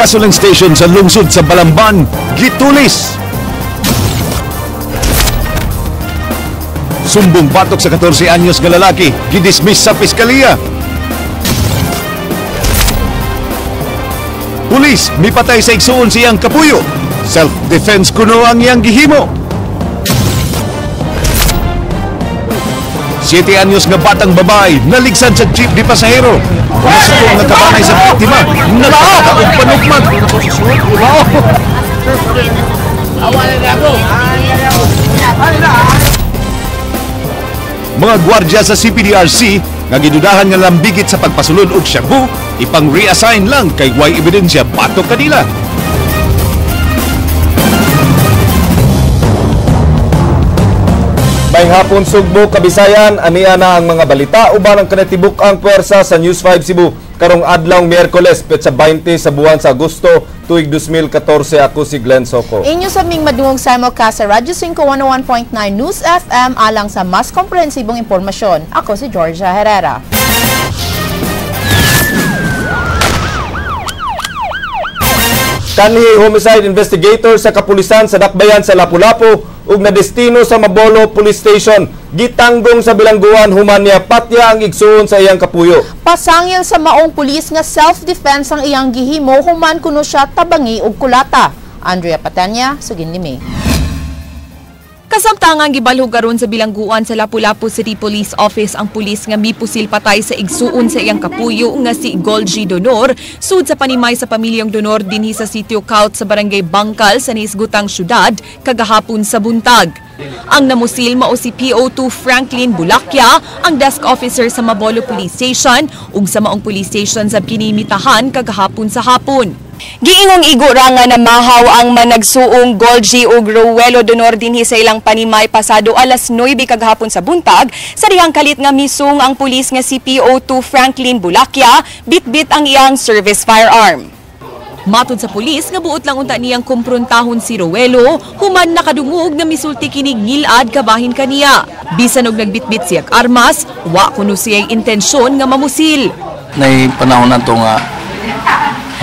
Gasoline station sa lungsod sa Balamban, gitulis. Sumbong batok sa 14 anyos nga lalaki, gidismiss sa piskaliya. Pulis, mipatay sa igsuon siyang kapuyo. Self-defense kuno ang iyang gihimo. 7 anyos nga batang babae, naligsan sa jeep di pasahero. Nasuko nga kabanay sa biktima, nagpakata og panugmag. Mga gwardiya sa CPDRC nga gidudahan nga lambigit sa pagpasulod og shabu, ipang reassign lang kay way ebidensya batok kanila. May hapon Sugbo, Kabisayan, ania na ang mga balita uban ang kanatibuk ang puwersa sa News 5 Cebu karong adlaw Miyerkules, petsa 20 sa buwan sa Agosto, tuig 2014. Ako si Glenn Soco. Inyo sa ming madungog simulcast sa Radyo 5 101.9 News FM alang sa mas komprehensibong impormasyon. Ako si Georgia Herrera. Kanhi homicide investigator sa kapulisan sa Dakbayan sa Lapu-Lapu ug nadestino sa Mabolo Police Station. Gitanggong sa bilangguan human niya patya ang igsuon sa iyang kapuyo. Pasangil sa maong pulis nga self-defense ang iyang gihimo human kuno siya tabangi og kulata. Andrea Patanya, sugin limi. Kasamtangang gibalhog karon sa bilangguan sa Lapu-Lapu City Police Office ang pulis nga mipusil patay sa igsuon sa iyang kapuyo nga si Golgi Donor sud sa panimay sa pamilyang Donor dinhi sa sitio Kaut sa barangay Bangkal sa Nisgutang syudad kagahapon sa buntag. Ang namusil mao si PO2 Franklin Bulakya, ang desk officer sa Mabolo Police Station ug sa maong police station sa kinimitahan kagahapon sa hapon. Giingong igo ra nga namahaw ang managsuong Golgi ug Rowelo Donor dinhi sa ilang panimay pasado alas 9 kagahapon sa buntag sa dihang kalit nga misung ang pulis nga si PO2 Franklin Bulakya bitbit ang iyang service firearm. Matod sa pulis nga buot lang unta niyang kumpruntahon si Rowelo human nakadungog nga misulti kinig ngilad kabahin kaniya. Bisan og nagbitbit siyag armas, wa kuno siya'y intensyon nga mamusil. Nay panahon na to nga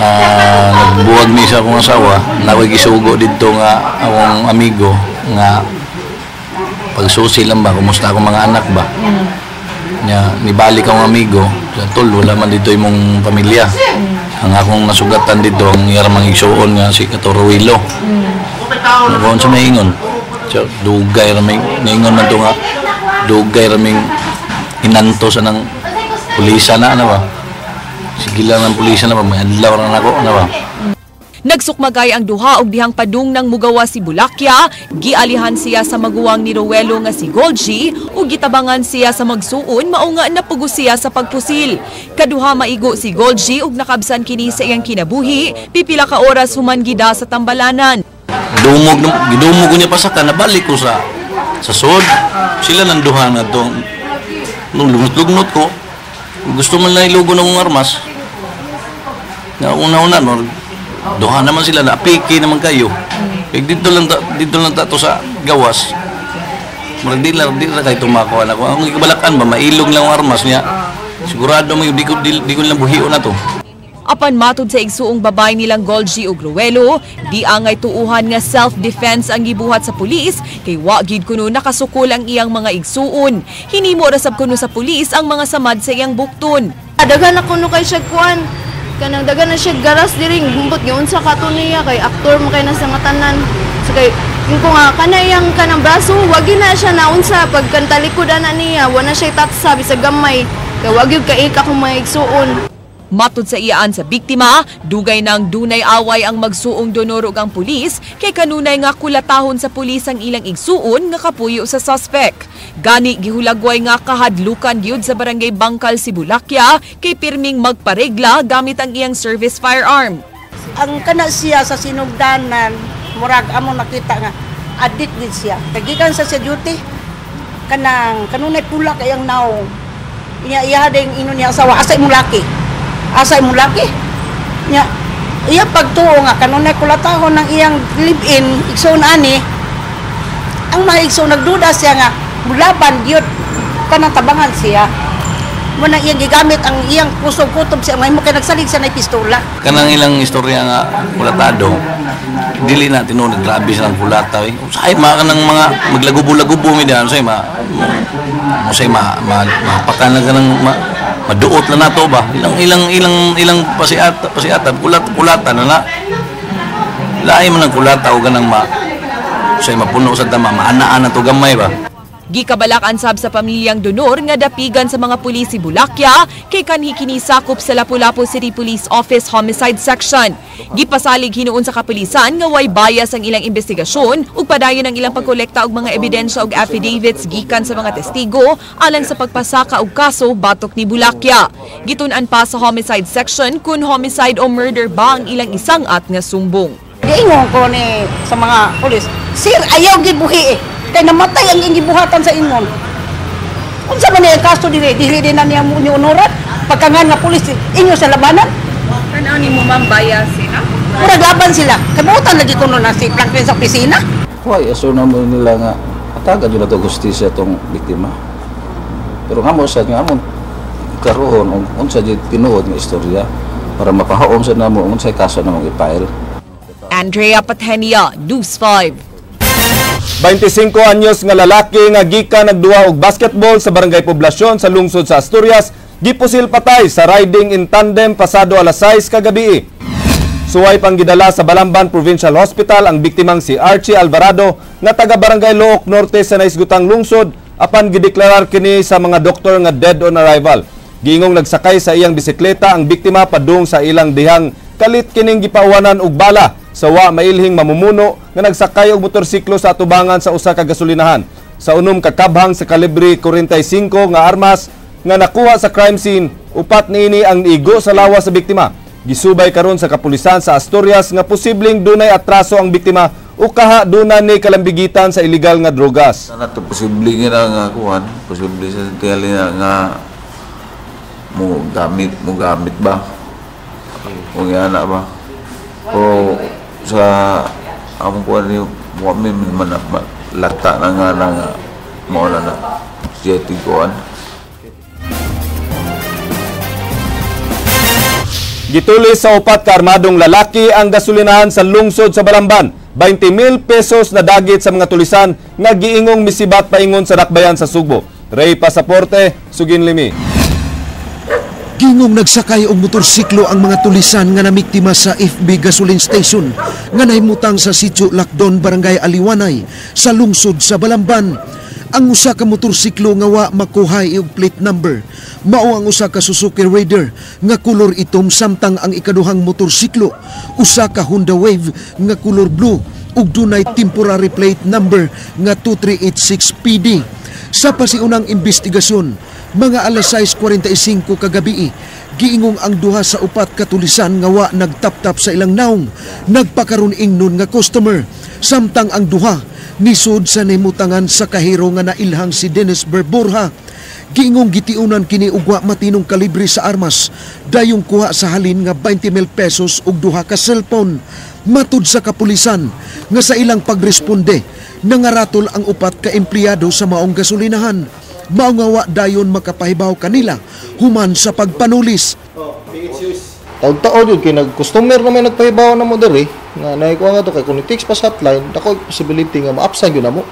nagbuwag ni sa akong asawa, nakoy gisugo didto nga akong amigo nga pagsusi lang ba, kumusta akong mga anak ba. Nya nibalik akong amigo, tol wala man dito imong pamilya. Ang akong nasugatan dito ang iyang mga igsuon nga si Katoroilo. Nakuha sa maingon. So, dugay ra may ningon man to nga dugay ra ming inanto sa nang pulisa na ano ba. Sige lang ang pulisa na ba, may adlaw ra nako na ba. Nagsukmagay ang duha og dihang padung ng mugawa si Bulakya, gialihan siya sa maguwang ni Rowelo nga si Golgi ug gitabangan siya sa magsuon mao nga napugos siya sa pagpusil. Kaduha maigo si Golgi ug nakabsan kini sa iyang kinabuhi, pipila ka oras human gida sa tambalanan. Dumog gidumog ko niya pasaka, nabalik ko sa sud. Sila nang duha na to. Nung lugnot-lugnot ko, gusto man lang ilugo ng armas. Na una-una no, duha naman sila na piki naman kayo. Eh, dito lang ta to sa gawas. Murag di lang kay tumakuha na ko. Ang ikabalakan ba mailog lang ang armas niya. Sigurado mo di ko lang buhion na to. Apan matod sa igsuong babay nilang Golgi ug Rowelo, di angay tuuhan nga self-defense ang gibuhat sa pulis kay wa gid kuno nakasukol ang iyang mga igsuon. Hinimo ra sab kuno sa pulis ang mga samad sa iyang bukton. Daghan na kuno kay siya kuan. Kanang daghan na siya garas diri gumbot giunsa ka to niya kay aktor mo kay nasa nga tanan. So kay yung ko nga kanayang kanang braso wagi na siya naunsa pagkantalikod ana niya, wa na siya tatsa bisag gamay. Kay wag gyud kaik akong mga igsuon. Matod sa iyaan sa biktima, dugay nang dunay away ang magsuong Donor ug ang pulis kay kanunay nga kulatahon sa pulis ang ilang igsuon nga kapuyo sa suspect. Gani gihulagway nga kahadlukan gyud sa barangay Bangkal si Bulakya kay pirming magparegla gamit ang iyang service firearm. Ang kana siya sa sinugdanan, murag amo nakita nga addict din siya. Gikan sa duty kanang kanunay pula kay ang naong. Inya iya ding ino niya asawa, asa imong laki? Asa imong laki? Nya iya pagtuo nga kanunay kulatahon ng iyang live-in igsoon ani. Ang mga igsoon nagduda siya nga mulaban gyud kanang tabangan siya. Mo na iyang gigamit ang iyang kusog kutob siya may mo kay nagsalig siya na pistola. Kanang ilang istorya nga kulatado, dili na tinuod, grabe silang kulata eh. Usahay ma kanang mga maglagubo-lagubo mi diyan, usahay ma usahay ma, ma mapakan lang kanang ma, maduot na nato ba. Ilang ilang ilang ilang pasiata pasiata kulat kulata na na. Lain man ang kulata o kanang ma usahay mapuno sa dama, maanaan na to gamay ba. Gikabalakan sab sa pamilyang Donor nga dapigan sa mga pulis si Bulakya kay kanhi kini sakop sa Lapu-Lapu City Police Office Homicide Section. Gipasalig hinuon sa kapulisan nga way bias ang ilang investigasyon ug padayon ang ilang pagkolekta og mga ebidensya ug affidavits gikan sa mga testigo alang sa pagpasaka og kaso batok ni Bulakya. Gitun-an pa sa Homicide Section kung homicide o murder ba ang ilang isang-at nga sumbong. Giingon ko ni sa mga pulis, "Sir, ayaw gibuhi eh. Kay namatay ang iyang gibuhatan sa ingon." Unsa man niya kaso diri, diri din na niya mo unoran. Pagkangan nga pulis, inyo sa labanan. Tan-aw nimo, ma'am, bias sila? Murag laban sila. Kay buotan lagi kuno na si Franklin sa opisina. Why, aso na mo nila nga atagan yun na ito hustisya itong biktima. Pero nga mo sa nga mo karoon unsa jud tinuod nga istorya para mapahaom sa namo unsay kaso namong i-file. Andrea Patenia, News 5. 25 anyos nga lalaki nga gikan nagduwa og basketball sa Barangay Poblasyon sa lungsod sa Asturias gipusil patay sa riding in tandem pasado alas 6 kagabi. Suway pang gidala sa Balamban Provincial Hospital ang biktimang si Archie Alvarado nga taga Barangay Looc Norte sa naisgutang lungsod, apan gideklarar kini sa mga doktor nga dead on arrival. Giingong nagsakay sa iyang bisikleta ang biktima padung sa ilang dihang kalit kining gipauwanan og bala sa wa mailhing mamumuno nga nagsakay og motorsiklo sa atubangan sa usa ka gasolinahan. Sa 6 ka kabhang sa kalibre 45 nga armas nga nakuha sa crime scene, 4 niini ang niigo sa lawas sa biktima. Gisubay karon sa kapulisan sa Asturias nga posibleng dunay atraso ang biktima o kaha duna ni kalambigitan sa illegal nga drogas. Sana to posible nga nga kuan, posible sa tingali na nga mo gamit ba? Kung yana ba? O sa among kuan ni mo mi man lata na nga na nga mao na na siya tiguan. Gitulis sa 4 ka armadong lalaki ang gasolinahan sa lungsod sa Balamban. 20,000 pesos na dagit sa mga tulisan nga giingong misibat paingon sa dakbayan sa Sugbo. Ray Pasaporte, Sugin Limi. Gingong nagsakay og motorsiklo ang mga tulisan nga namiktima sa FB gasoline station nga nahimutang sa Sitio Lakdon, Barangay Aliwanay sa lungsod sa Balamban. Ang usa ka motorsiklo nga wa makuhay og plate number mao ang usa ka Suzuki Raider nga kolor itom, samtang ang ikaduhang motorsiklo usa ka Honda Wave nga kolor blue ug dunay temporary plate number nga 2386 PD. Sa pasiunang investigasyon, mga alas 6:45 kagabi, giingong ang duha sa 4 katulisan nga wa nagtaptap sa ilang naong, nagpakaron ingnon nga customer, samtang ang duha nisod sa nemutangan sa kahero nga nailhang si Dennis Berborja. Giingong gitiunan kini og wa matinong kalibre sa armas, dayong kuha sa halin nga 20,000 pesos ug duha ka cellphone. Matud sa kapulisan nga sa ilang pagresponde, nangaratol ang 4 ka empleyado sa maong gasolinahan. Mao nga wa dayon makapahibaw kanila human sa pagpanulis. Taud-taod yun, kay nag-customer na may nagpahibaw na mo diri, nga naikuha nga to, kay kung i-text pa sa hotline, dako possibility nga ma-absent yun na mo.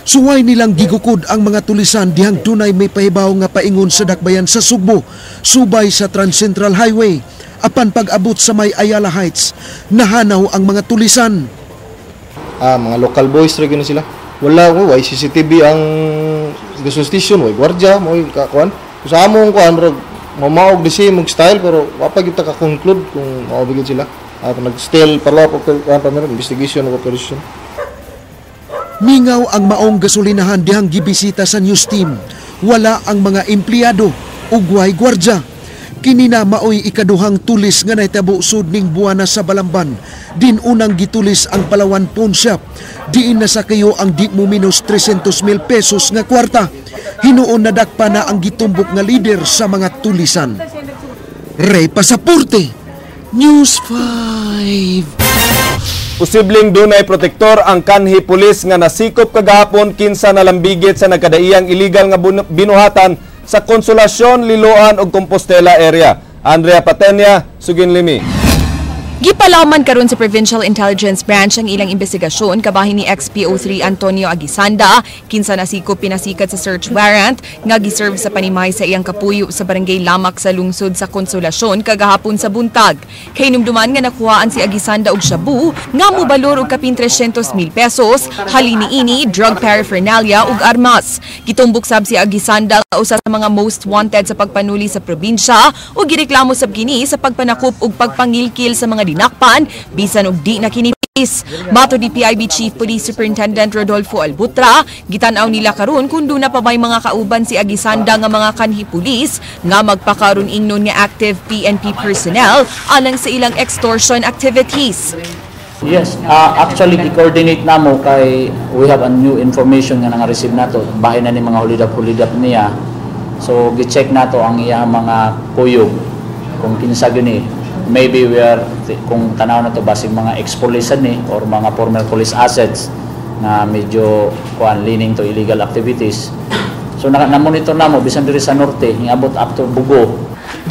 Suway nilang gigukod ang mga tulisan dihang dunay may pahibaw nga paingon sa dakbayan sa Sugbo, subay sa Transcentral Highway. Apan pag-abot sa may Ayala Heights, nahanaw ang mga tulisan. Mga local boys ra gyud sila. Wala ko, way CCTV ang gasol station, way gwardiya, mo kakuan. Sa among kuan murag mamaog di siya mong style, pero wa pa gyud ta ka-conclude kung mao ba gyud sila. Nag-still parla pa kuan pa meron investigation o operation. Mingaw ang maong gasolinahan dihang gibisita sa news team. Wala ang mga empleyado ug way gwardiya. Kini na maoy ikaduhang tulis nga nahitabo sud ning buwana sa Balamban. Din unang gitulis ang Palawan Pawn Shop. Diin na sa kayo ang di mo minus 300,000 pesos nga kwarta. Hinuon nadakpa na ang gitumbok nga leader sa mga tulisan. Ray Pasaporte, News 5. Posibleng dunay protektor ang kanhi pulis nga nasikop kagahapon kinsa nalambigit sa nagkadaiyang illegal nga binuhatan sa Consolacion, Liloan ug Compostela area. Andrea Patenia, sugin limi. Gipalaman karon sa Provincial Intelligence Branch ang ilang investigasyon kabahin ni XPO3 Antonio Aguisanda, kinsa nasikop pinasikat sa search warrant nga giserve sa panimay sa iyang kapuyo sa Barangay Lamak sa lungsod sa Consolacion kagahapon sa buntag. Kahinumduman nga nakuhaan si Aguisanda og shabu nga mobalor og kapin 300 mil pesos, halin niini drug paraphernalia ug armas. Gitumbok sab si Aguisanda nga usa sa mga most wanted sa pagpanuli sa probinsya ug gireklamo sab kini sa pagpanakop ug pagpangilkil sa mga dinakpan bisan og di na kini pulis. Matod ni PIB Chief Police Superintendent Rodolfo Albutra, gitan-aw nila karon kung duna pa may mga kauban si Aguisanda nga mga kanhi pulis nga magpakaron ingnon nga active PNP personnel alang sa ilang extortion activities. Yes, actually i-coordinate namo kay we have a new information nga nga-receive nato bahin na ni mga holidap-holidap niya. So gi-check nato ang iyang mga kuyog kung kinsa gyud ni. Maybe we are kung tanaw na to basig mga ex-police ni or mga former police assets nga medyo kuan, leaning to illegal activities. So na-monitor namo bisan diri sa norte, niabot up to Bogo.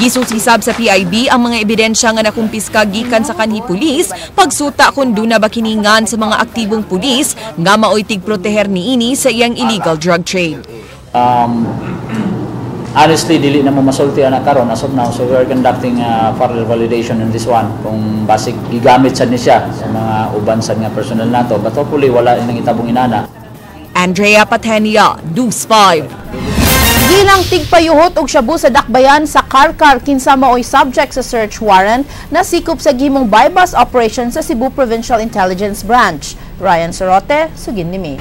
Gisusisab sa PIB ang mga ebidensya nga nakumpiska gikan sa kanhi pulis pagsuta kung duna ba kiningan sa mga aktibong pulis nga maoy tig-proteher niini sa iyang illegal drug trade. Honestly, dili na mo masulti ana karon as of now. So we are conducting further validation on this one. Kung basig gigamit sad ni siya sa mga uban sad nga personnel nato. But hopefully wala nang itabong inana. Andrea Patenia, News 5. Gilang tigpayuhot og shabu sa dakbayan sa Carcar, kinsa maoy subject sa search warrant, nasikop sa gihimong buy-bust operation sa Cebu Provincial Intelligence Branch. Ryan Sorote, sugin nimi.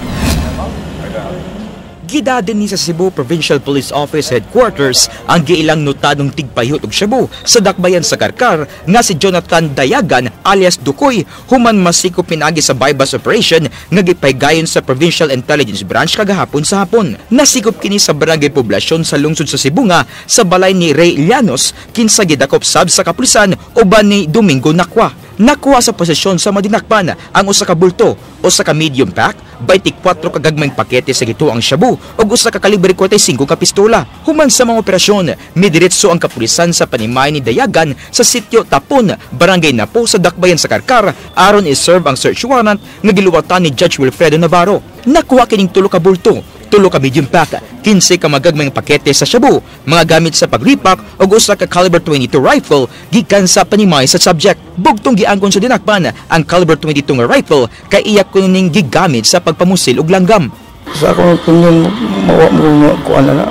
Gida dinhi sa Cebu Provincial Police Office Headquarters ang giilang notadong tigpayhot og shabu sa dakbayan sa Carcar nga si Jonathan Dayagan alias Dukoy, human masikop pinagi sa buy-bust operation nga gipaygayon sa Provincial Intelligence Branch kagahapon sa hapon. Nasikop kini sa Barangay Poblasyon sa lungsod sa Cebu nga sa balay ni Ray Llanos, kinsa gidakop sab sa kapulisan uban ni Domingo Nakwa. Nakuha sa posesyon sa madinakpan ang usa ka bulto, usa ka medium pack, 24 ka gagmayng pakete sa gituang shabu ug usa ka kalibre 45 ka pistola. Human sa mga operasyon, midiretso ang kapulisan sa panimay ni Dayagan sa sitio Tapon, Barangay Napo sa Dakbayan sa Carcar aron i-serve ang search warrant nga giluwatan ni Judge Wilfredo Navarro. Nakuha kining 3 ka bulto, 3 ka medium pack, 15 ka magagmayng pakete sa shabu, mga gamit sa pagripak ug usa ka caliber 22 rifle gikan sa panimay sa subject. Bugtong giangkon sa dinakpan ang caliber 22 nga rifle kay iya kuning gigamit sa pagpamusil og langgam. Sa akong opinion, mawa mo kuan na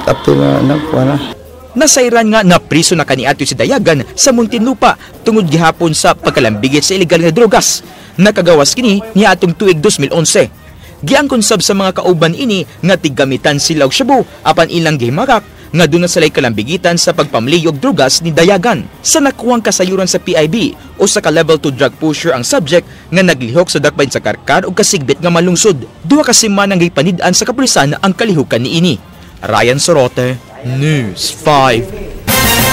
apil na na kuan na. Nasayran nga napriso na kaniadto si Dayagan sa Muntinlupa tungod gihapon sa pagkalambigit sa ilegal nga drogas. Nakagawas kini niadtong tuig 2011. Giangkon sab sa mga kauban ini nga tiggamitan sila og shabu, apan ilang gihimakak nga duna sila'y kalambigitan sa pagpamli og drogas ni Dayagan. Sa nakuhang kasayuran sa PIB, usa ka level 2 drug pusher ang subject nga naglihok sa dakbayan sa Carcar ug kasigbit nga malungsod. 2 ka semana ang gipanid-an sa kapulisan ang kalihukan niini. Ryan Sorote, News 5.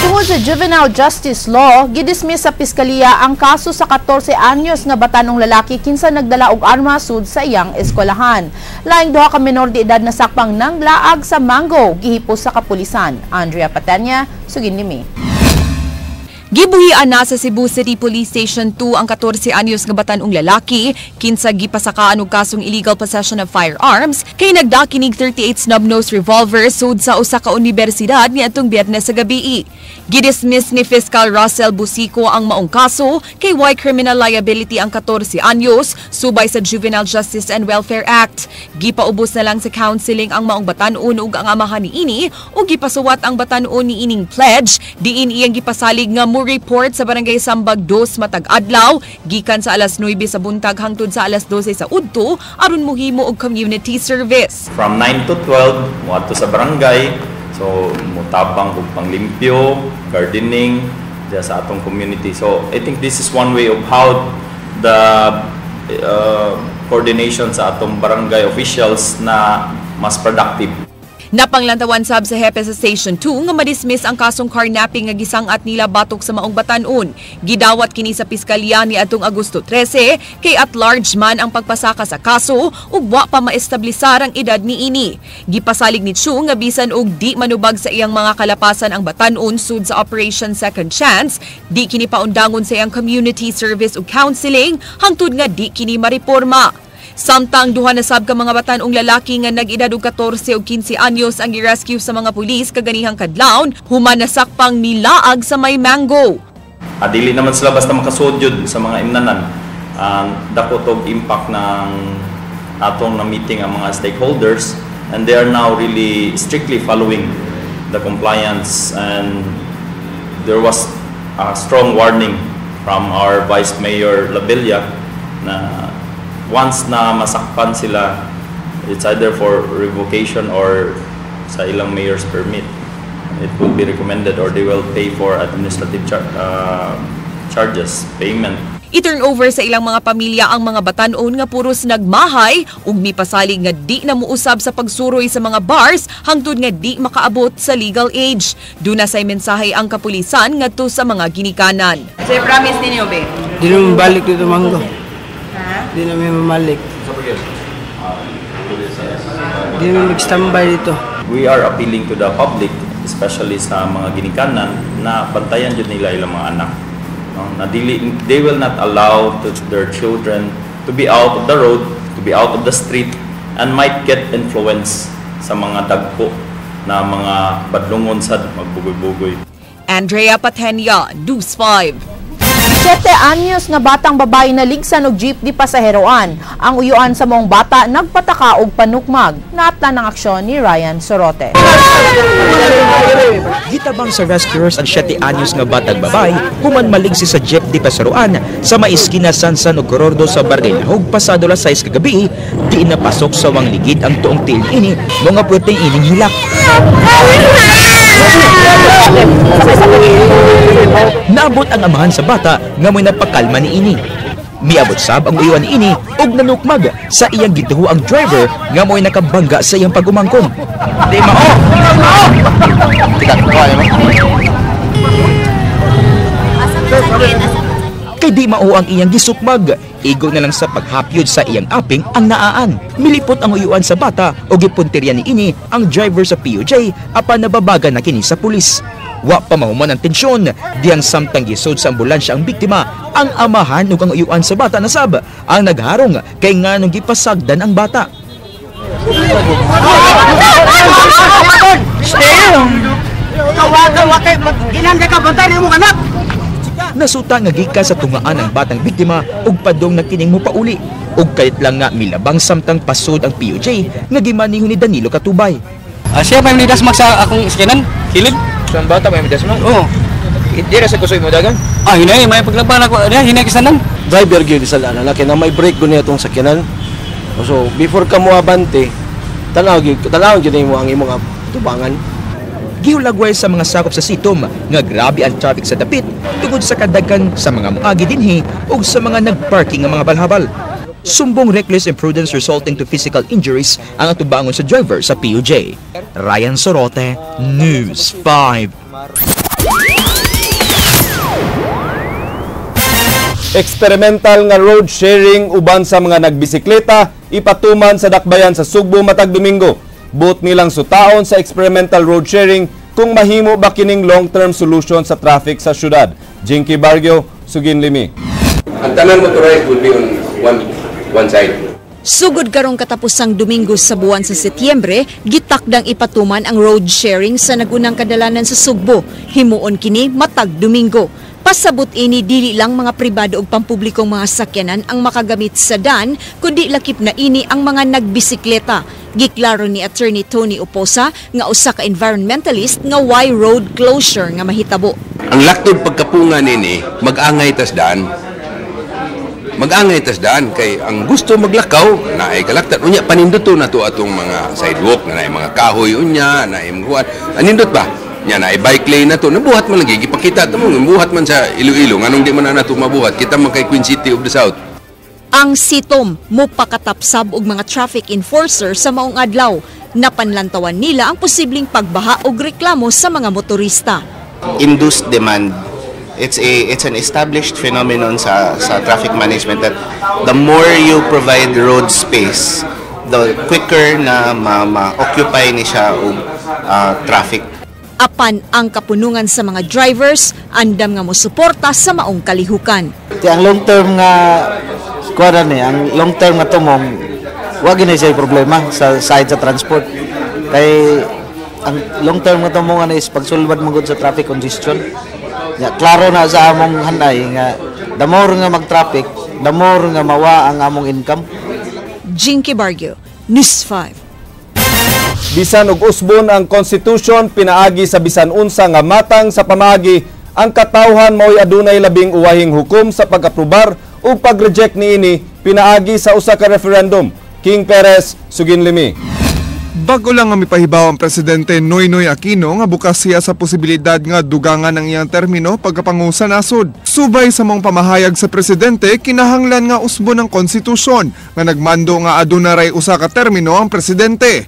Tungod sa Juvenile Justice Law, gidismiss sa piskalya ang kaso sa 14 anyos nga batanong lalaki kinsa nagdala og armas sud sa iyang eskwelahan. Laing duha ka menor de edad na sakpang nanglaag sa mango, gihipos sa kapulisan. Andrea Patanya, sugin nimi. Gibuhian na sa Cebu City Police Station 2 ang 14 anyos nga batanong lalaki kinsa gipasakaan og kasong illegal possession of firearms kay nagdakinig 38 snub-nose revolver sud sa usa ka universidad niadtong Biyernes sa gabi. Gidismiss ni Fiscal Russell Busico ang maong kaso kay way criminal liability ang 14 anyos subay sa Juvenile Justice and Welfare Act. Gipaubos na lang sa counseling ang maong batan-on ug ang amahan niini ug gipasuwat ang batan-on niining pledge diin iyang gipasalig nga mo report sa Barangay Sambag 2 matag adlaw gikan sa alas 9 sa buntag hangtod sa alas 12 sa udto aron mohimo og community service. From 9 to 12 moadto sa barangay, so mutabang og panglimpyo, gardening diya sa atong community. So I think this is one way of how the coordination sa atong barangay officials na mas productive. Napanglantawan sab sa hepe sa Station 2 nga madismiss ang kasong carnapping nga gisangat nila batok sa maong batan-on. Gidawat kini sa piskalya ni atong Agosto 13 kay at large man ang pagpasaka sa kaso ug wa pa maestablisar ang edad niini. Gipasalig ni Chu nga bisan og di manubag sa iyang mga kalapasan ang batan-on sud sa Operation Second Chance, di kini paundangon sa iyang community service ug counseling hangtod nga di kini mareporma. Samtang duha na sab ka mga batan-ong lalaki nga nag-edad og 14 ug 15 anyos ang gi-rescue sa mga pulis kaganihang kadlawon human nasakpang nilaag sa may mango. Dili naman sila basta makasud yun sa mga imnanan. Dako tog impact ng atong na meeting ang mga stakeholders, and they are now really strictly following the compliance, and there was a strong warning from our Vice Mayor Labella na once na masakpan sila, it's either for revocation or sa ilang mayor's permit. It will be recommended or they will pay for administrative charges, payment. I-turn over sa ilang mga pamilya ang mga batan-on nga puros nagmahay ug mipasalig nga di na muusab sa pagsuroy sa mga bars hangtod nga di makaabot sa legal age. Duna say mensahe ang kapulisan ngadto sa mga ginikanan. So, promise ninyo, be? Di naman balik dito, Manggo. Di namin mamalik. Di namin mag-standby dito. We are appealing to the public, especially sa mga ginikanan, na bantayan jud nila ilang mga anak. No? Na dili, they will not allow their children to be out of the road, to be out of the street, and might get influence sa mga dagko na mga badlungon sa magbugoy-bugoy. Andrea Patenia, News 5. 7 anyos nga batang babae na ligsan og jeep di pasaheroan. Ang uyuan sa maong bata nagpataka og panukmag. Naatla ng aksyon ni Ryan Sorote. Gitabang sa rescuers ang 7 anyos nga batang babae human maligsi sa jeep di pasaruan sa maiskina Sansan ug Gorordo sa Barangay Lahog pasado las 6 kagabi, di napasok sa wang ligid ang tuong tiil ini mga puweteng ining hilak. Naabot ang amahan sa bata nga mo'y napakalma ni ini. Miabot sab ang uyuan ni ini ug nanukmag sa iyang gituho ang driver nga mo'y nakabangga sa iyang pag-umangkong. Di mao. Kay di mao ang iyang gisukmag, igo na lang sa paghapyod sa iyang aping ang naaan. Milipot ang uyuan sa bata o gipuntirya ni ini ang driver sa PUJ apan nababaga na kini sa pulis. Wa pa mahuman ang tensyon, diyang samtang gisod sa ambulansya ang biktima, ang amahan ug ang uyuan sa bata na sab ang nagharong kay nganong gipasagdan ang bata. Nasuta nga gikan sa tungaan ang batang biktima ug padong na kining mopauli ug kalit lang nga milabang samtang pasod ang PUJ nga gimaniho ni Danilo Katubay. Siya may midasmag sa akong iskinan, kilid. So ang bata may midasmag? Oo. Di ra sa kusoy mo dagan? Hinay, may paglaban ako. Hinay kisanan. Driver gyud sa ana na kay na may brake gud niya itong sakyanan. So before ka moabante, tanaw gyud nimo ang imong tubangan. Gihulagway sa mga sakop sa sitom nga grabe ang traffic sa dapit tungod sa kadaghan sa mga moagi dinhi ug sa mga nagparking nga mga balhabal. Sumbong reckless imprudence resulting to physical injuries ang atubangon sa driver sa PUJ. Ryan Sorote, News 5. Experimental nga road sharing uban sa mga nagbisikleta ipatuman sa dakbayan sa Sugbo matag Domingo. Buot nilang sutaon sa experimental road sharing kung mahimo ba kining long-term solution sa traffic sa syudad. Jinky Barrio, Sugin Limi. Ang tanan motorized will be on one side. Sugod karong katapusang Domingo sa buwan sa Setyembre, gitakdang ipatuman ang road sharing sa nagunang kadalanan sa Sugbo. Himuon kini matag Domingo. Pasabot ini dili lang mga pribado ug pampublikong mga sakyanan ang makagamit sa dan, kundi lakip na ini ang mga nagbisikleta. Giklaro ni Attorney Tony Oposa nga usa ka environmentalist nga why road closure nga mahitabo. Ang laktod pagkapunga nini, mag-angay tas daan. Mag-angay tas daan kay ang gusto maglakaw naay kalaktan unya paninduto na to atong mga sidewalk na naay mga kahoy unya naay mga anindot ba nya naay bike lane na to nabuhat man lagi gipakita to mo buhat man sa Iloilo nganong di man na nato mabuhat kita man kay Queen City of the South. Ang sitom mopakatapsab og mga traffic enforcer sa maong adlaw. Napanlantawan nila ang posibleng pagbaha og reklamo sa mga motorista. Induced demand. It's an established phenomenon sa traffic management that the more you provide road space, the quicker na ma-occupy ni siya og traffic. Apan ang kapunungan sa mga drivers, andam nga mosuporta sa maong kalihukan. Ti ang long term nga kuan ni, ang long term nga tumong, wa gini siya problema sa side sa transport. Kay ang long term nga tumong ani is pagsulbad man gud sa traffic congestion. Ya, klaro na sa among hanay nga the more nga mag-traffic, the more nga mawa ang among income. Jinky Barrio, News 5. Bisan og usbon ang konstitusyon pinaagi sa bisan unsa nga matang sa pamaagi, ang katawhan mao'y adunay labing uwahing hukom sa pag-aprobar ug pag-reject niini pinaagi sa usa ka referendum. King Perez, suginlimi. Bago lang nga mipahibaw ang Presidente Noynoy Aquino nga bukas siya sa posibilidad nga dugangan ang iyang termino pagkapangu sa nasod. Subay sa maong pamahayag sa presidente, kinahanglan nga usbon ang konstitusyon nga nagmando nga aduna ray usa ka termino ang presidente.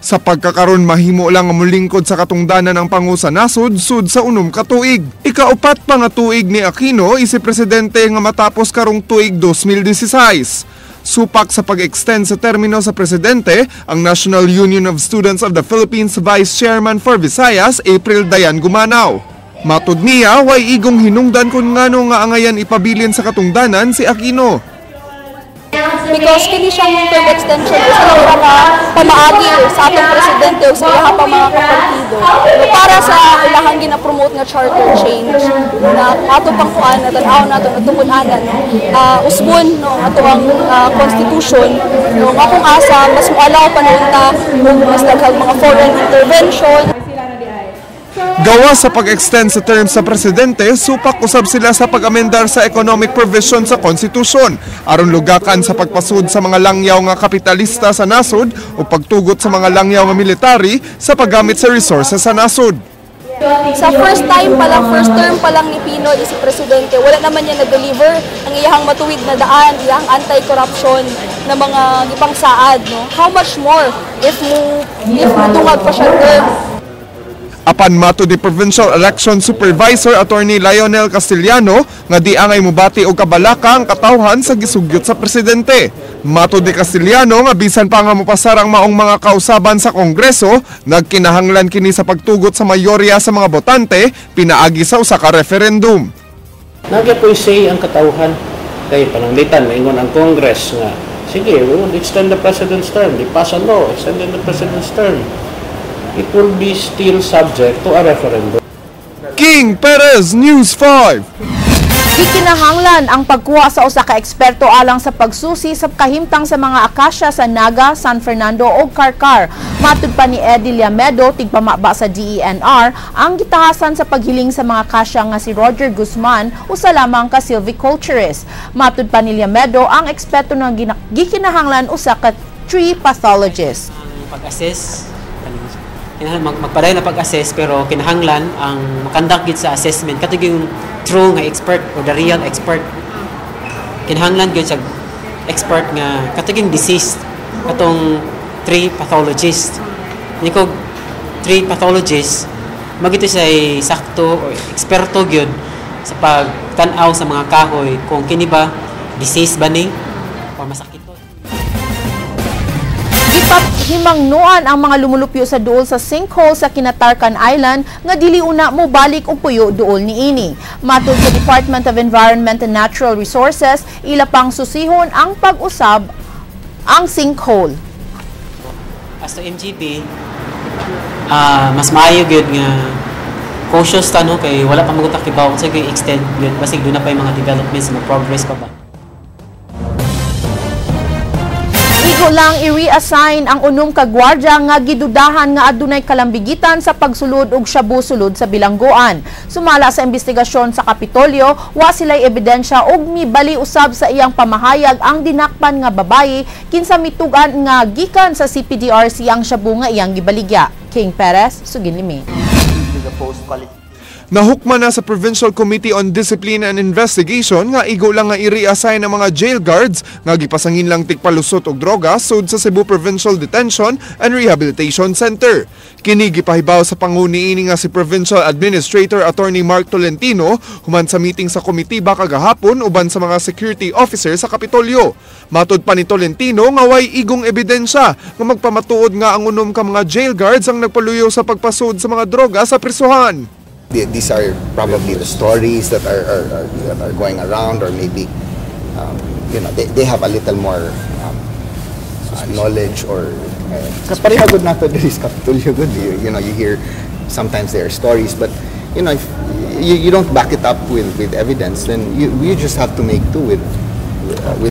Sa pagkakaron, mahimo lang nga molingkod sa katungdanan ang pangu sa nasod sud sa 6 ka tuig. Ikaupat pa nga tuig ni Aquino isip presidente nga matapos karong tuig 2016. Supak sa pag-extend sa termino sa presidente ang National Union of Students of the Philippines Vice Chairman for Visayas, April Dayan Gumanaw. Matud niya, way igong hinungdan kung ngano nga angayan ipabilin sa katungdanan si Aquino. Because kini siyang term extension usa lang ka pamaagi sa atong presidente ug sa ilaha pa mga kapartido para sa ilahang gina-promote nga charter change na ato pang kuan na tan-aw nato na tungod-anan, no, usbon, no, ato ang constitution, no. Akong asa mas moalaw pa nuon ta og mas daghang mga foreign intervention. Gawa sa pag-extend sa term sa presidente, supak usab sila sa pag-amendar sa economic provision sa konstitusyon aron lugakan sa pagpasud sa mga langyaw nga kapitalista sa nasod o pagtugot sa mga langyaw nga military sa paggamit sa resources sa nasod. Sa first time pa lang, first term pa lang ni PNoy si presidente, wala naman niya nag-deliver ang iyahang matuwid na daan, iyahang anti-corruption na mga gipangsaad, no? How much more if mo dungag pa siya term? Apan matud ni Provincial Election Supervisor Attorney Lionel Castillano nga di angay mubati og kabalaka ang katawhan sa gisugyot sa presidente. Matud ni Castillano nga bisan pa nga mopasar ang maong mga kausaban sa Kongreso, nagkinahanglan kini sa pagtugot sa mayorya sa mga botante pinaagi sa usa ka referendum. Nagyapoy say ang katawhan kay pananglitan maingon ang Congress nga sige, we will extend the president's term, they pass a law extending the president's term. It will be still subject to a referendum. King Perez, News 5. Gikinahanglan ang pagkuha sa usa ka eksperto alang sa pagsusi sa kahimtang sa mga akasya sa Naga, San Fernando ug Carcar. Matud pa ni Eddie Llamedo, tigpamaba sa DENR, ang gitahasan sa paghiling sa mga akasya nga si Roger Guzman usa lamang ka silviculturist. Matud pa ni Llamedo, ang eksperto nga gikinahanglan usa ka tree pathologist. Pag-assess kinahanglan magpadayon na pag-assess, pero kinahanglan ang makandak gid sa assessment kato yung true nga expert or the real expert. Kinahanglan gyud sa expert nga kato yung disease, katong tree pathologist ni ko. Tree pathologist magito siya sakto or eksperto gyud sa pagtan-aw sa mga kahoy kung kini ba disease ba ni or masakit. Gipahimangnoan ang mga lumulupyo sa duol sa sinkhole sa Kinatarkan Island nga dili una mo balik og puyo duol niini. Matud sa Department of Environment and Natural Resources, ila pang susihon ang pag-usab ang sinkhole. As to MGB, mas maayo gyud nga cautious ta, no, kay wala pa man ta kibaw sa gyud extent gyud, basig duna pa yung mga developments, mga progress pa ba. Igo lang i-reassign ang 6 ka gwardya nga gidudahan nga adunay kalambigitan sa pagsulod og shabu sulod sa bilangguan. Sumala sa investigasyon sa Kapitolyo, wa sila'y ebidensya og mibali usab sa iyang pamahayag ang dinakpan nga babayi kinsa mitug-an nga gikan sa CPDRC ang shabu nga iyang gibaligya. King Perez, suginlimi. Nahukman na sa Provincial Committee on Discipline and Investigation nga igo lang nga i-reassign ang mga jail guards nga gipasangin lang tigpalusot og droga sud sa Cebu Provincial Detention and Rehabilitation Center. Kini gipahibaw sa panguni ini nga si Provincial Administrator Attorney Mark Tolentino human sa meeting sa komitiba kagahapon uban sa mga security officer sa Kapitolyo. Matod pa ni Tolentino nga way igong ebidensya nga magpamatuod nga ang unom ka mga jail guards ang nagpaluyo sa pagpasud sa mga droga sa prisuhan. These are probably the stories that are going around, or maybe they have a little more knowledge or kapareha gud nato diri sa Kapitolyo gud. You hear sometimes there are stories, but if you don't back it up with evidence, then you just have to make do with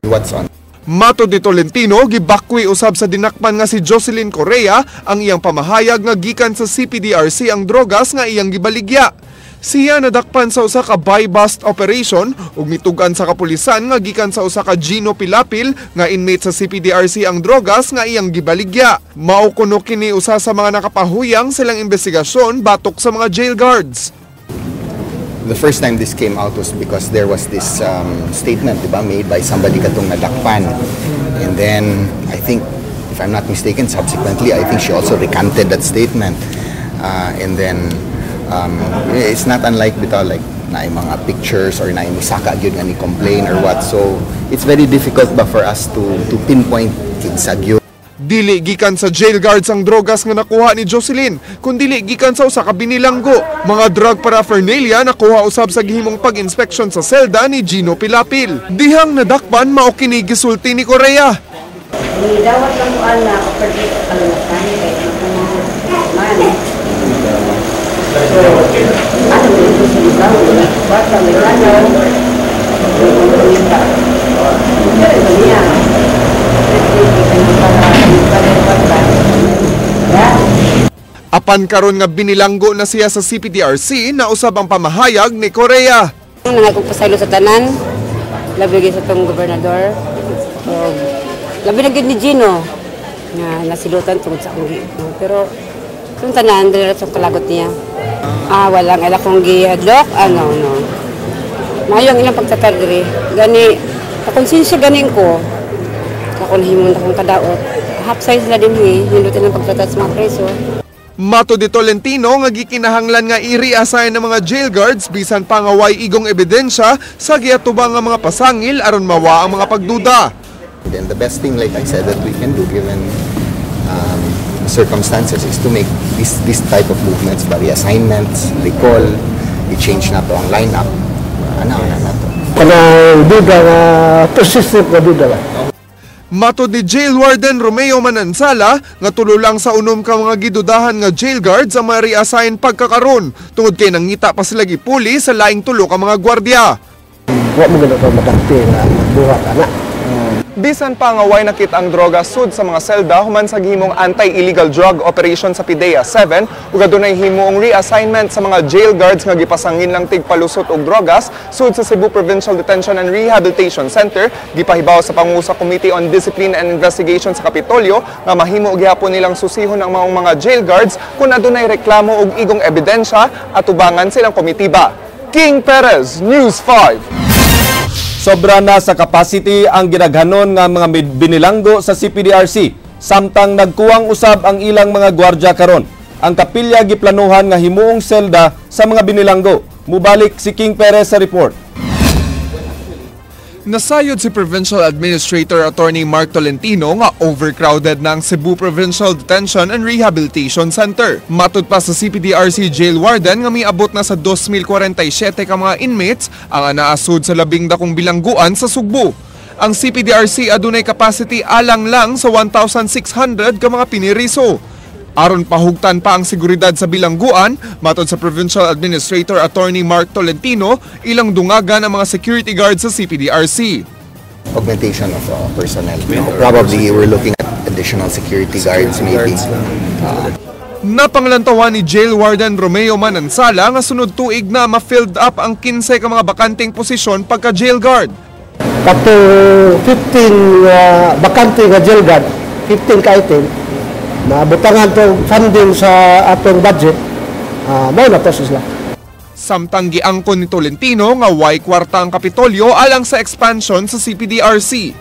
what's on. Matod ni Tolentino, gibakwi usab sa dinakpan nga si Jocelyn Correa ang iyang pamahayag nga gikan sa CPDRC ang drogas nga iyang gibaligya. Siya nadakpan sa usa ka buy-bust operation ug mitugan sa kapulisan nga gikan sa usa ka Gino Pilapil nga inmate sa CPDRC ang drogas nga iyang gibaligya. Mao kuno kini usa sa mga nakapahuyang silang investigasyon batok sa mga jail guards. The first time this came out was because there was this statement, diba, made by somebody katong nadakpan. And then, I think, if I'm not mistaken, subsequently, I think she also recanted that statement. And then, it's not unlike bitaw, like, naay mga pictures or naay misaka gyud nga ni complain or what. So, it's very difficult ba for us to pinpoint kinsa gyud. Dili gikan sa jail guards ang drogas nga nakuha ni Jocelyn, kundili gikan sa usa ka binilanggo. Mga drug paraphernalia nakuha usab sa gihimong pag-inspection sa selda ni Gino Pilapil. Dihang nadakpan, mao kini gisulti ni Correa. Dawat lang ko ana pag kalungatan kay man. So, ano mo sa ikaw, bata may lanaw, pero niya. Apan karon nga binilanggo na siya sa CPDRC, nausab ang pamahayag ni Correa. Nangay kong pasaylo sa tanan, labi gyud sa tong gobernador. So, labi na gyud ni Gino nga nasilutan tungod sa akong. Pero itong tanan, dili sa kalagot niya. Ah, walang ila kong gihadlok, ano, no. Maayo ang ilang pagtatar diri. Gani, pakonsensya ganin ko. Ako nahimon akong kadaot. Half size sila din eh, hindutin ang pagtatar sa mga preso. Mato di Tolentino nga gikinahanglan nga i-reassign ng mga jail guards bisan pa nga way igong ebidensya sa giatubang nga mga pasangil aron mawa ang mga pagduda. Then the best thing, like I said, that we can do given circumstances is to make this type of movements, ba, reassignments, recall, i-change na to ang lineup. Ano, ano na to. Kanang duda nga persistent nga duda ba. Matod ni Jail Warden Romeo Manansala nga tulo lang sa unom ka mga gidudahan nga jail guards ang ma-reassign pagkakaron tungod kay nangita pa sila gipuli sa laing tulo ka mga gwardiya. Wa mo gud madakti nga magbuhat ana. Bisan pa nga way nakita ang droga sud sa mga selda human sa gihimong anti-illegal drug operation sa PIDEA 7 ug adunay himuong reassignment sa mga jail guards nga gipasangin lang tigpalusot og drogas sud sa Cebu Provincial Detention and Rehabilitation Center, gipahibaw sa Pangulo sa Committee on Discipline and Investigation sa Kapitolyo nga mahimo gihapon nilang susihon ang mga jail guards kung adunay reklamo og igong ebidensya atubangan silang komitiba. King Perez, News 5. Sobra na sa capacity ang ginaghanon nga mga binilanggo sa CPDRC samtang nagkuwang usab ang ilang mga gwardiya karon. Ang kapilya giplanuhan nga himuong selda sa mga binilanggo. Mubalik si King Perez sa report. Nasayod si Provincial Administrator Attorney Mark Tolentino nga overcrowded na ang Cebu Provincial Detention and Rehabilitation Center. Matod pa sa CPDRC Jail Warden nga miabot na sa 2,047 ka mga inmates ang naasud sa labing dakong bilangguan sa Sugbo. Ang CPDRC adunay capacity alang lang sa 1,600 ka mga piniriso. Aron pahugtan pa ang seguridad sa bilangguan, matod sa Provincial Administrator Attorney Mark Tolentino, ilang dungagan ang mga security guards sa CPDRC. Augmentation of personnel. Probably we're looking at additional security guards maybe. Napanglantawan ni Jail Warden Romeo Manansala nga sunod tuig na ma-filled up ang 15 ka mga bakanteng posisyon pagka jail guard. Kato 15 bakante nga jail guard, 15 ka item, nabutangan tong funding sa atong budget, mao na to sila. Samtang giangkon ni Tolentino nga way kwarta ang Kapitolyo alang sa expansion sa CPDRC.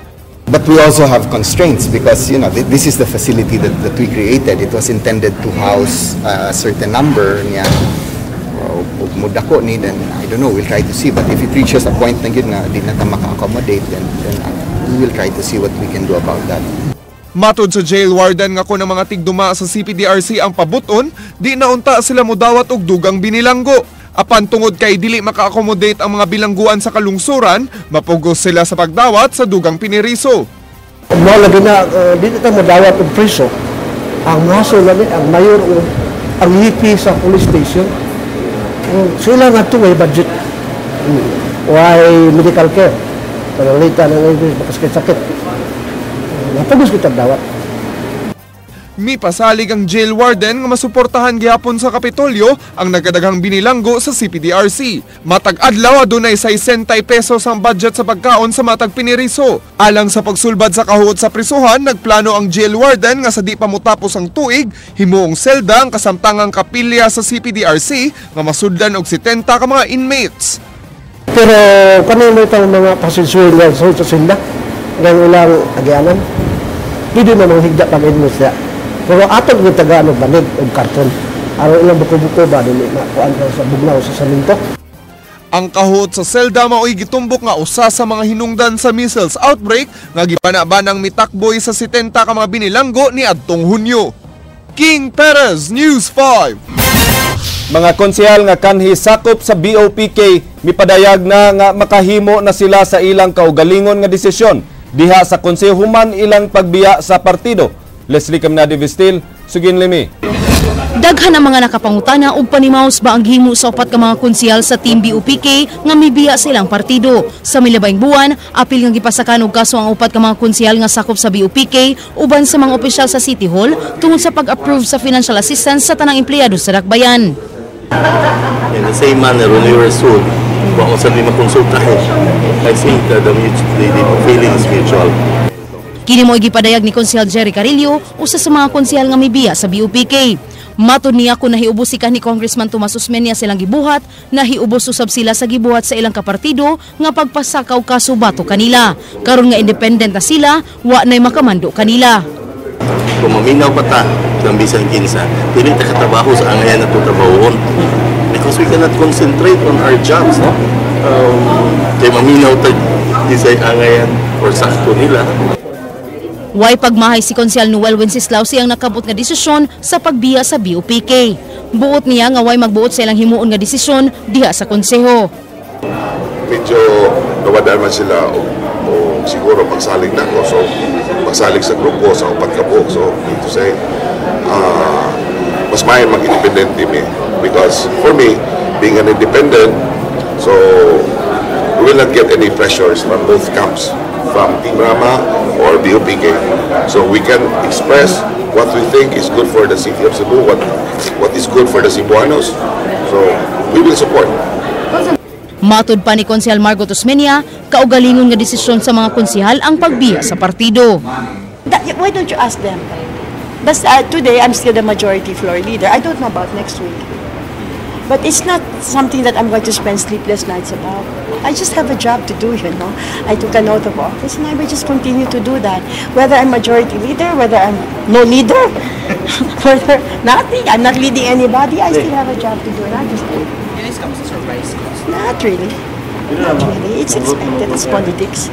But we also have constraints because this is the facility that we created. It was intended to house a certain number niya. Mudako ni, then I don't know, we'll try to see. But if it reaches a point na gyud nga di na ta maka-accommodate, then we will try to see what we can do about that. Matod sa jail warden nga kung ang mga tigduma sa CPDRC ang pabuton, di na unta sila mudawat og dugang binilanggo. Apan tungod kay dili maka-accommodate ang mga bilangguan sa kalungsuran, mapugos sila sa pagdawat sa dugang piniriso. Mao lagi na dili ta modawat og priso. Ang maso lagi ang mayor o ang EP sa police station. Sila nga to may budget. Way medical care. Pero lita ng makasakit-sakit. Napugos kita dawat. Mipasalig ang jail warden nga masuportahan gihapon sa Kapitolyo ang nagkadaghang binilanggo sa CPDRC. Matag adlaw adunay 60 pesos ang budget sa pagkaon sa matag piniriso. Alang sa pagsulbad sa kahuot sa prisuhan, nagplano ang jail warden nga sa di pa motapos ang tuig, himuong selda ang kasamtangang kapilya sa CPDRC nga masudlan og 70 ka mga inmates. Pero kanino itong mga pasensya sa selda ng ilang agianan, pwede na manghigda pag inmates niya. Pero atong yung tagaan og banig og karton. Aron ilang buko-buko ba dili makuan sa bugnaw sa saminto. Ang kahuot sa selda mao'y gitumbok nga usa sa mga hinungdan sa measles outbreak nga gibana-banang mitakboy sa 70 ka mga binilanggo ni adtong Hunyo. King Perez, News 5. Mga konsehal nga kanhi sakop sa BOPK mipadayag na nga makahimo na sila sa ilang kaugalingon nga desisyon diha sa konseho human ilang pagbiya sa partido. Leslie Caminade Vestil, Sugin Limi. Daghan ang mga nakapangutana og panimaus ba ang gihimo sa upat ka mga konsehal sa Team BOPK nga mibiya sa ilang partido. Sa milabayng buwan, apil nga gipasakan og kaso ang upat ka mga konsehal nga sakop sa BOPK uban sa mga opisyal sa City Hall tungod sa pag-approve sa financial assistance sa tanang empleyado sa Dakbayan. In the same manner, when we were sued, kung ako sa makonsulta, I think the feeling is mutual. Kini mo'y gipadayag ni Konsehal Jerry Carillo, usa sa mga konsehal nga mibiya sa BOPK. Matod niya kung nahiubos si ni Congressman Tomas Osmeña silang gibuhat, nahiubos usab sila sa gibuhat sa ilang kapartido nga pagpasakaw kaso bato kanila. Karon nga independent na sila, wa na'y makamando kanila. Kung maminaw pa ta ng bisan kinsa, dili ta katrabaho sa angayan na trabahoon. Because we cannot concentrate on our jobs, no? Kay maminaw ta isay angayan or sakto nila. Way pagmahay si Konsehal Noel Wenceslao siyang nakabot nga desisyon sa pagbiya sa BOPK. Buot niya nga way magbuot sa ilang himuon nga desisyon diha sa konseho. Medyo nawadaan man sila o siguro pagsalig na ko. So pagsalig sa grupo, sa upat ka buok. So need to say, mas maayo mag-independent me. Because for me, being an independent, so we will not get any pressures from both camps, from Team Rama or BOPK. So we can express what we think is good for the city of Cebu, what is good for the Cebuanos. So we will support. Matod pa ni Konsehal Margot Osmeña, kaugalingon nga desisyon sa mga konsehal ang pagbiya sa partido. Why don't you ask them? But today, I'm still the majority floor leader. I don't know about next week. But it's not something that I'm going to spend sleepless nights about. I just have a job to do, you know. I took an oath of office and I will just continue to do that. Whether I'm majority leader, whether I'm no leader, whether nothing, I'm not leading anybody, I still have a job to do and I just do it. This comes as a surprise. Not really. Not really. It's expected. It's politics.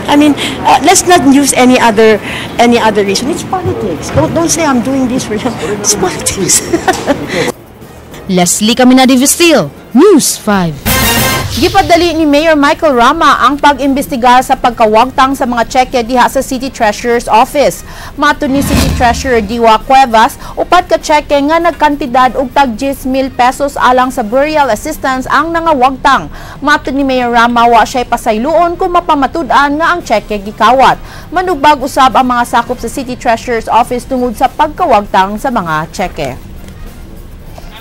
I mean, let's not use any other reason. It's politics. Don't say I'm doing this for you. It's politics. Leslie Caminade Vestil, News 5. Gipadali ni Mayor Michael Rama ang pag-imbestiga sa pagkawagtang sa mga tseke diha sa City Treasurer's Office. Matod ni City Treasurer Diwa Cuevas, upat ka tseke nga nagkantidad og tag 10,000 pesos alang sa burial assistance ang nangawagtang. Matod ni Mayor Rama, wa siya'y pasayloon kung mapamatud-an nga ang tseke gikawat. Manugbag usab ang mga sakop sa City Treasurer's Office tungod sa pagkawagtang sa mga tseke.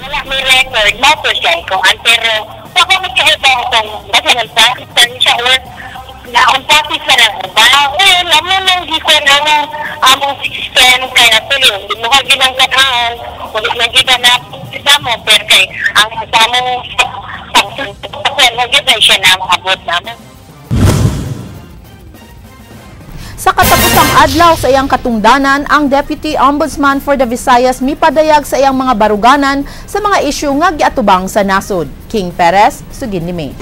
Wala may record, mo siya ko, pero ako magkaibang kung basta nagpakita siya or na-unprocess na lang ba? Well, amo nang gikuan among system kaya tuloy, hindi mo ka ginang kanaon, wala nang kita na kita mo, pero kay ang sa among Kuan mo gyud na siya na maabot na. Sa katapusang adlaw sa iyang katungdanan, ang Deputy Ombudsman for the Visayas mipadayag sa iyang mga baruganan sa mga isyu nga giatubang sa nasod. King Perez, sugin ni May.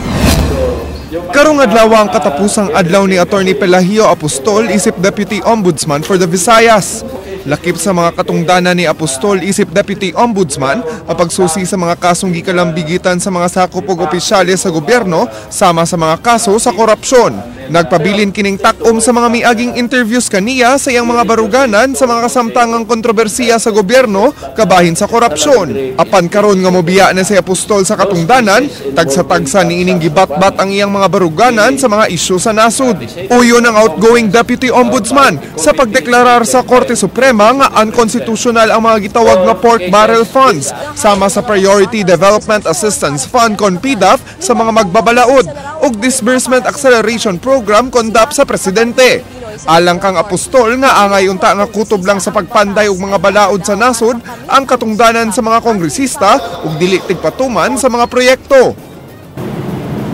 Karong adlaw ang katapusang adlaw ni Attorney Pelagio Apostol isip Deputy Ombudsman for the Visayas. Lakip sa mga katungdanan ni Apostol isip Deputy Ombudsman ang pagsusi sa mga kasong gikalambigitan sa mga sakop og opisyales sa gobyerno sama sa mga kaso sa korupsyon. Nagpabilin kining takom sa mga miaging interviews kaniya sa iyang mga baruganan sa mga kasamtangang kontrobersiya sa gobyerno kabahin sa korupsyon. Apan karon nga mobiya na si Apostol sa katungdanan, tagsa-tagsa ni ining gibatbat ang iyang mga baruganan sa mga isyu sa nasod. Uyon ang outgoing Deputy Ombudsman sa pagdeklarar sa Korte Suprema nga unconstitutional ang mga gitawag nga pork barrel funds sama sa Priority Development Assistance Fund kon PDAF sa mga magbabalaod ug Disbursement Acceleration Program kon DAP sa presidente. Alang kang Apostol nga angay unta nga kutob lang sa pagpanday og mga balaod sa nasod ang katungdanan sa mga kongresista ug dili tigpatuman sa mga proyekto.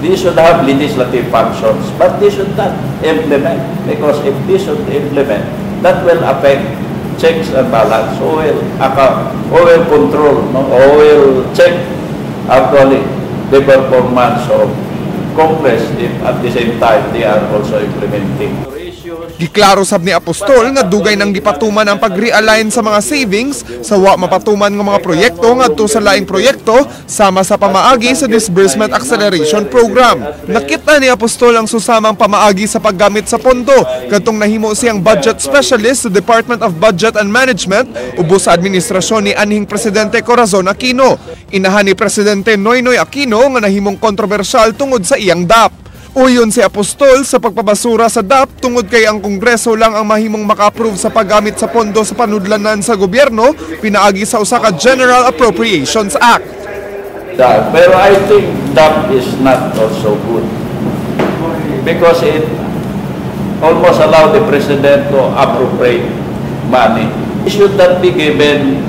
They should have legislative functions, but they should not implement, because if they should implement, that will affect checks and balance, who will account, who will control, no? Who will check actually the performance of Congress if at the same time they are also implementing. Giklaro sab ni Apostol nga dugay nang gipatuman ang pag-realign sa mga savings sa wa mapatuman nga mga proyekto ngadto sa laing proyekto sama sa pamaagi sa Disbursement Acceleration Program. Nakita ni Apostol ang susamang pamaagi sa paggamit sa pondo kadtong nahimo siyang budget specialist sa Department of Budget and Management ubos sa administrasyon ni anhing Presidente Corazon Aquino. Inahan ni Presidente Noynoy Aquino nga nahimong kontrobersyal tungod sa iyang DAP. Uyon si Apostol sa pagpabasura sa DAP tungod kay ang Kongreso lang ang mahimong maka-approve sa paggamit sa pondo sa panudlanan sa gobyerno pinaagi sa usa ka General Appropriations Act. Pero I think DAP is not also good because it almost allowed the president to appropriate money. He should not be given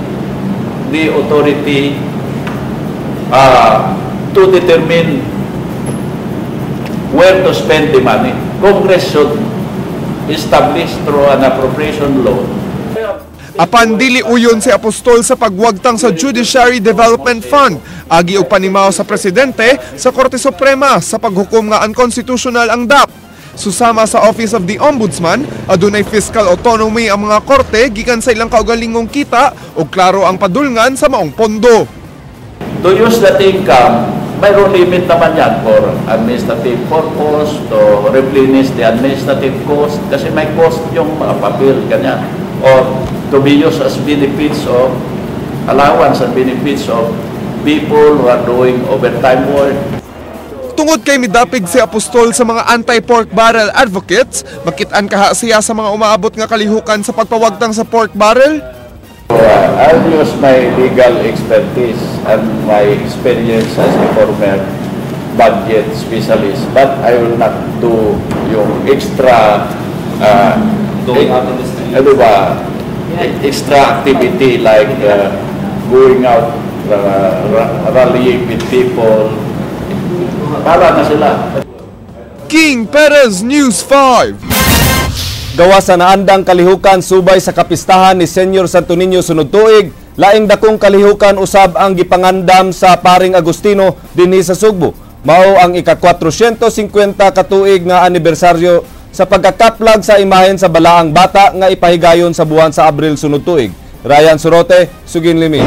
the authority to determine where to spend the money. Congress should establish through an appropriation law. Apan dili uyon si Apostol sa pagwagtang sa Judiciary Development Fund, agi og panimaw sa presidente sa Korte Suprema sa paghukom nga unconstitutional ang DAP. Susama sa Office of the Ombudsman, adunay fiscal autonomy ang mga korte gikan sa ilang kaugalingong kita ug klaro ang padulngan sa maong pondo. To use that income, mayroon limit naman yan for administrative purpose, to replenish the administrative cost, kasi may cost yung mga papel, ganyan. Or to be used as benefits of allowance and benefits of people who are doing overtime work. Tungod kay midapig si Apostol sa mga anti-pork barrel advocates, makit-an kaha siya sa mga umaabot nga kalihukan sa pagpawagtang sa pork barrel. I'll use my legal expertise and my experience as a former budget specialist, but I will not do yung extra going out in the street. Ano ba, extra activity like going out, rallying with people. Para na sila. King Perez, News 5. Gawa sa naandang kalihukan subay sa kapistahan ni Senyor Santo Niño sunod tuig, laing dakong kalihukan usab ang gipangandam sa Paring Agustino dinhi sa Sugbo. Mao ang ika-450 katuig nga anibersaryo sa pagkakaplag sa imahen sa Balaang Bata nga ipahigayon sa buwan sa Abril sunod tuig. Ryan Sorote, Sugin Limi.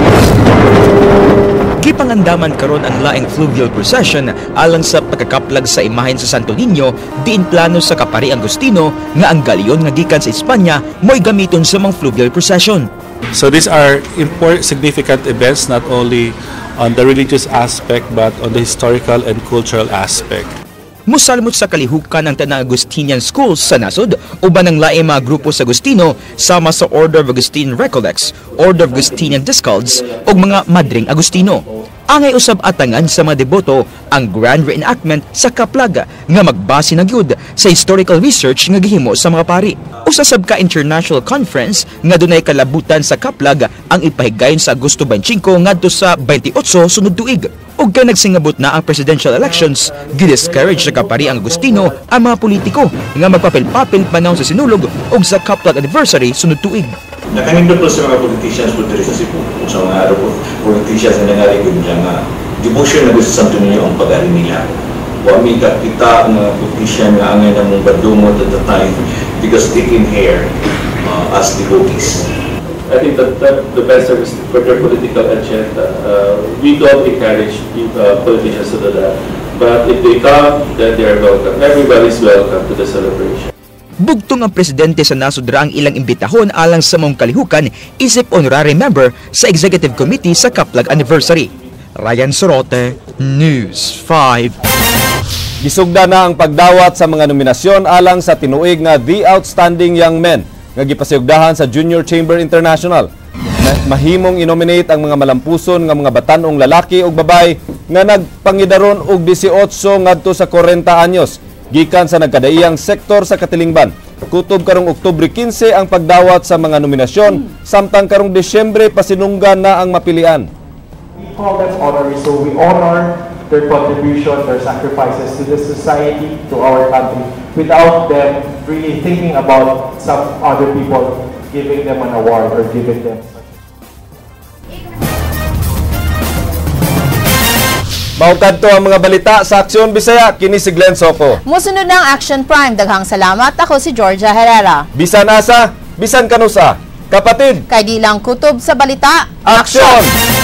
Gipangandaman karon ang laing fluvial procession alang sa pagkakaplag sa imahen sa Santo Niño diin plano sa Kapari Agustino nga ang galyon nga gikan sa Espanya mo'y gamiton sa mga fluvial procession. So these are important significant events not only on the religious aspect but on the historical and cultural aspect. Musalmot sa kalihukan ang tanang Agustinian schools sa nasod uban ang laing mga grupo sa Agustino sama sa Order of Augustine Recollects, Order of Augustinian Discalced ug mga Madring Agustino. Angay usab atangan sa mga deboto ang grand reenactment sa Kaplag nga magbase na gyud sa historical research nga gihimo sa mga pari. Usa sab ka international conference nga dunay kalabutan sa Kaplag ang ipahigayon sa Agosto 25 ngadto sa 28 sunod tuig. Ug kay nagsingabot na ang presidential elections, gidiscourage sa Kapariang Agustino ang mga politiko nga magpapil-papil panahon sa Sinulog ug sa Kaplag anniversary sunod tuig. Nakanindot po sa mga politicians po diri sa Cebu, kung sa mga araw po, politicians na nangalikod niya nga devotion na gusto sa Santo Niño ang pag-ari nila. Wa mi kita nga politician nga angay na mong badumot at the time because they came here as devotees. I think that the best service for their political agenda. We don't encourage politicians to do that. But if they come, then they are welcome. Everybody's welcome to the celebration. Bugtong ang presidente sa nasod ra ang ilang imbitahon alang sa maong kalihukan isip honorary member sa Executive Committee sa Kaplag Anniversary. Ryan Sorote, News 5. Gisugda na ang pagdawat sa mga nominasyon alang sa tinuig nga The Outstanding Young Men nga gipasugdahan sa Junior Chamber International. Mahimong inominate ang mga malampuson nga mga batan-ong lalaki ug babae nga nagpangidaron og 18 ngadto sa 40 anyos gikan sa nagkadaiyang sektor sa katilingban. Kutob karong Oktubre 15 ang pagdawat sa mga nominasyon, samtang karong Disyembre pasinunggan na ang mapilian. We call them honorees, so we honor their contribution, their sacrifices to the society, to our country, without them really thinking about some other people giving them an award or giving them. Mao kadto ang mga balita sa Aksyon Bisaya, kini si Glenn Soco. Musunod ng Action Prime. Daghang salamat. Ako si Georgia Herrera. Bisan asa, bisan kanusa. Kapatid, kay di lang kutob sa balita. Aksyon!